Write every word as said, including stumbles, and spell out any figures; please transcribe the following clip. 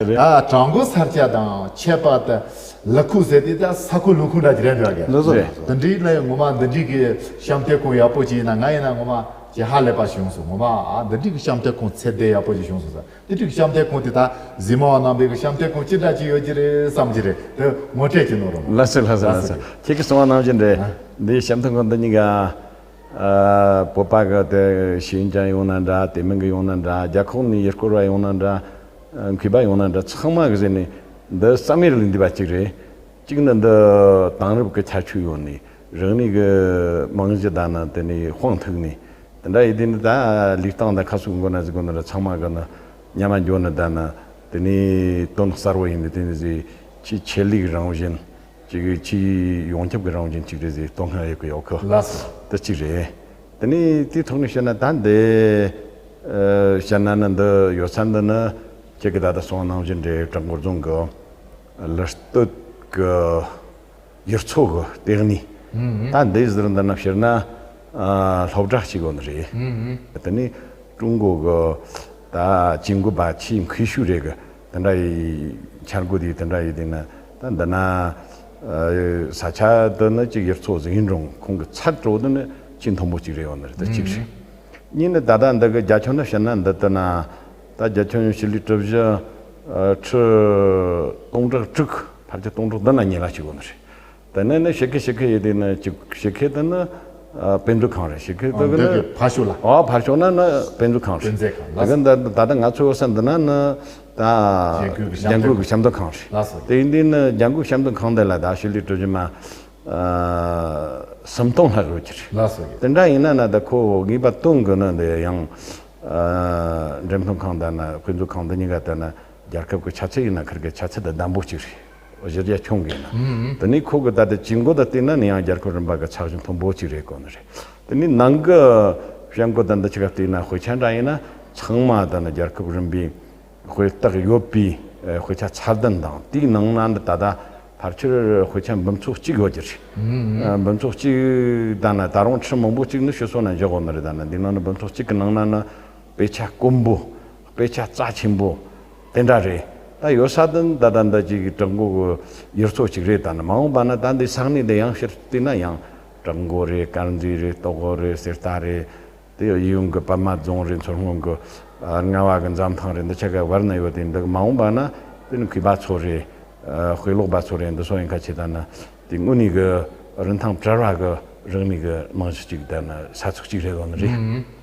རེད། ད་བྲག་འགོ་ས་སྐྱ་དང་ཆད་པ་དང་ལ་ཁུག་ཟེར་དེ་ད་ས་ཁུག་ལུ་ཁུག་འདྲ་ཅིག་རེད་འདྲ་གི། ལགས་སོ། རེད། ལགས་སོ། དེ་འདྲའི་ལ་ཡང་ངོ་མ་འདི་འདྲའི་གི་བཤམས་སྟོན་ཁང་ཡག་པོ་ཅིག་ཡིན་ན། ང་ཡིན་ན་ངོ་མ་ཅིག་ཧ་ལས་པ་བྱུང་སོང་། ངོ་མ་ཨ་འདི་འདྲའི་གི་བཤམས་སྟོན་ཁང་ཚད་ལྡན་ཡག་པོ་ཅིག་བྱུང་སོང་ཟེར། དེ་འདྲའི་གི་བཤམས་སྟོན་ཁང་དེ་ད་གཟིགས་མོ་བ་རྣམ་པའི་གི་བཤམས་སྟོན་ཁང་ཅི་འདྲ་ཅིག་ཡོད་ཀྱི་རེད་བསམ་གྱི་རེད། དེ་ངོ་སྤྲོད་ཅིག་གནང་རོགས་གནང་། ལགས་སོ། ལགས་སོ། ལགས་སོ། ལགས་སོ། ཁྱེད་ཀྱིས་གསུངས་པ་ནང་བཞིན་རེད། ཨ། འདིའི་བཤམས་སྟོན་ཁང་འདི་གཉིས་ཀ་ཨ། བོད་པ་གི་དེ་ཤེས་ཡོན་ཅན་ཡོང་ན་འདྲ། དེ་མིན་གི་ཡོང་ན་འདྲ། རྒྱ་ཁོངས་ནས་ཡུལ་སྐོར་བ་ཡོང་ན་འདྲ། ཨ། མཁས་པ་ཡོང་ན་འདྲ། ཚང་མ་གི་ཟེར་ནས་འདི་བསམ་ཡུལ་ལས་འདས་པ་གཅིག་རེད། གཅིག་ནི་འདི་དེང་རབས་ཀྱི་ཁྱད་ཆོས་ཡོད་ནས། རིག་གནས་ཀྱི་རྨང་གཞི་དང་ནི་དེ་ནས་དཔུང་ཐུག་ནས། དེ་འདྲ་ཡིན་དུས་ནི་ད་ལུས་སྟངས་དང་ཁ་ཟུག་མགོ་ན་ཟིག་མགོ་ན་ར་ཚང་མ་གི་ནི་མཉམ་པ་འགྱོ་ནི་དང་ནི། དེ་ནས་དོན་གསར་བ་ཡིན་ནི་དེ་ནི་ཟིག་ཆེས་ཆེད་ལས་རང་བཞིན། ཅིག་ཆེས་ཡོངས་ཁྱབ་ཀྱི་རང་བཞིན་ཅིག་རེད་ཟེར་དོ་སྣང་ཡོད་ཀྱི་ཡོད་གི། ལགས་སོ། དེ་གཅིག་རེད། དེ་ནས་དེའི་ཐོག་ནས་བཤད་ན་ད་འདི། ཨ། བཤད་ན་ནི་འདི་ཡོད་ས་འདི་ནི་ཁྱེད་ཀྱིས་ད་ལྟ་གསུངས་པ་ནང་བཞིན་རེད། བྲག་འགོ་རྫོང་གི་ལི་སྟོད་ཀྱི་ཡུལ་ཚོ་གི་ལྟེ་གནས། ཨུ་ཧུམ། ད་འདི་ཟུར་འདི་ན་བཤད་ན། ཨ། སློབ་གྲྭ་གཅིག་ཡོད་ནི་རེད། ཨུ་ཧུམ། དེ་ནས་ཀྲུང་གོ་གི་ད་ཅིང་གོ་པ་ཆེས་མཁས་ཤོས་རེད་གི། དེ་འདྲ་ཡི་འཆར་འགོད་དེ་དེ་འདྲ་ཡི་དེ་ན་ད་འདི་ན། ཨ། ས་ཆ་དེ་ནི་ཅིག་ཡུལ་ཚོ་ཟིག་ཡིན་རུང་ཁོང་གི་ཚད་དྲོ་དེ་ནི་ཆེས་མཐོན་པོ་གཅིག་རེད་ཡོད་ནི་རེད། དེ་གཅིག་རེད། ཨུ་ཧུམ། གཉིས་ནི་ད་ལྟ་འདི་གི་རྒྱ་ཁྱོན་ནི་བཤད་ན་འདི་ལྟ་ན། ད་རྒྱ་ཁྱོན་ཕྱི་ལོའི་གྲུ་བཞི། ཨ། ཁྲི་སྟོང་ཕྲག་དྲུག་ཕལ་ཆེར་སྟོང་ཕྲག་བདུན་ལ་ཉེ་ལ་ཅིག་ཡོད་ནི་རེད། དེ་ནས་ནི་ཕྱི་ཁ་ཕྱི་ཁ་ཡིན་དེ་ནི་ཅིག་ཕྱི་ཁ་དེ་ནི། ཨ། དཔེ་མཛོད་ཁང་རེད། ཕྱི་ཁ་ཨ། དེ་གི་འདི་ནི་གི་ཕར་ཕྱོགས་ལ། ཨ། ཕར་ཕྱོགས་ན་ནི་དཔེ་མཛོད་ཁང་རེད། དཔེ་མཛོད་ཁང་ལ། དེ་གི་འདི་ད་ལྟ་ང་ཚོ་ཡོད་ས་འདི་ན་ནི་ད་རྒྱལ་པོའི་གི་རྒྱལ་པོའི་གི་བཤམས་སྟོན་ཁང་རེད། ལགས་སོ། དེ་ཡིན་དུས་ནི་རྒྱལ་པོའི་བཤམས་སྟོན་ཁང་དེ་ལ་ད་ཕྱི་ལོའི་གྲུ་བཞི་མ། ཨ། སུམ་སྟོང་ལྷག་ཡོད་ཀྱི་རེད། ལགས་སོ། དེ་འདྲ་ཡིན་ན་ན་ད་ཁོ་ངེས་པ་སྟོན་གི་ནི་འདི་ཡང་། ཨ། འགྲེམས་སྟོན་ཁང་དང་ན་དཔེ་མཛོད་ཁང་འདི་གཉིས་ཀ་དེ་ན་རྒྱལ་ཁབ་ཀྱི་ཆ་ཚད་ཡིན་ན་ཁིར་གི་ཆ་ཚད་དེ་བདམས་པོ་གཅིག་རེད། གཞི་རྒྱ་ཁྱོན་གི་ཡིན་ན། ཨུ་ཧུམ། དེ་ནས་ཁོ་གི་ད་ལྟ་ཇུས་འགོད་དང་བལྟས་ན་ནི་ཡང་རྒྱལ་ཁབ་རིམ་པ་གི་ཚད་གཞི་མཐོན་པོ་གཅིག་རེད་གོ་ནི་རེད། དེ་ནས་ནང་གི་བཤམས་སྐོར་དང་འདི་ཆ་ག་བལྟས་ན་དཔེ་ཆ་འདྲ་ཡིན་ན་ཚང་མ་ད་ནི་རྒྱལ་ཁབ་རིམ་པའི་དཔེ་རྟགས་ཡོད་པའི། ཨ། དཔེ་ཆ་ཚད་ལྡན་དང་། དེའི་ནང་ན་འདི་ད་ལྟ་ཕལ་ཆེར་དཔེ་ཆ་འབུམ་ཚོགས་གཅིག་ཡོད་ཀྱི་རེད། ཨུ་ཧུམ། ཨ། འབུམ་ཚོགས་གཅིག་ད་ན་ད་རུང་ཁྲི་མང་པོ་གཅིག་ནི་ཕྱི་སོ་ན་བཞག་ཡོད་ནི་རེད། ད་ན་འདི་ནང་ནི་འབུམ་ཚོགས་གཅིག་གི་ནང་ན་ནི་དཔེ་ཆ་དཀོན་པོ། དཔེ་ཆ་རྩ་ཆེན་པོ་དེ་འདྲ་རེད། ད་ཡོད་ས་དེ་ད་ད་འདི་ཅིག་བྲག་འགོ་གི་ཡུལ་ཚོ་གཅིག་རེད། ད་ནི་མ་འོངས་པ་ན་ད་འདི་ས་གནས་འདི་ཡང་ཕྱིར་བལྟས་ན་ཡང་བྲག་འགོ་རེད། དཀར་མཛེས་རེད། སྟག་འོག་རེད། གསེར་རྟ་རེད། དེ་གཡས་གཡོན་གི་པདྨ་རྫོང་རེད། མཚོ་སྔོན་གི། ཨ། རྔ་བ་གི་འཛམ་ཐང་རེད། འདི་ཆ་ག་བར་ན་ཡོད་དེ་འདི་མ་འོངས་པ་ན་དེ་ནི་མཁས་པ་ཚོ་རེད། ཨ། དཔེ་ཀློག་པ་ཚོ་རེད། འདི་ཚོ་ཡིན་ཁ་ཆེ་ད་ན་དེ་དངོས་གནས་གི་རིན་ཐང་བྲལ་བ་གི་རིག་གནས་གི་རྨང་གཞི་གཅིག་ད་ན་ས་ཚིགས་གཅིག་རེད་ཡོད་ནི་རེད། ཨུ་ཧུམ།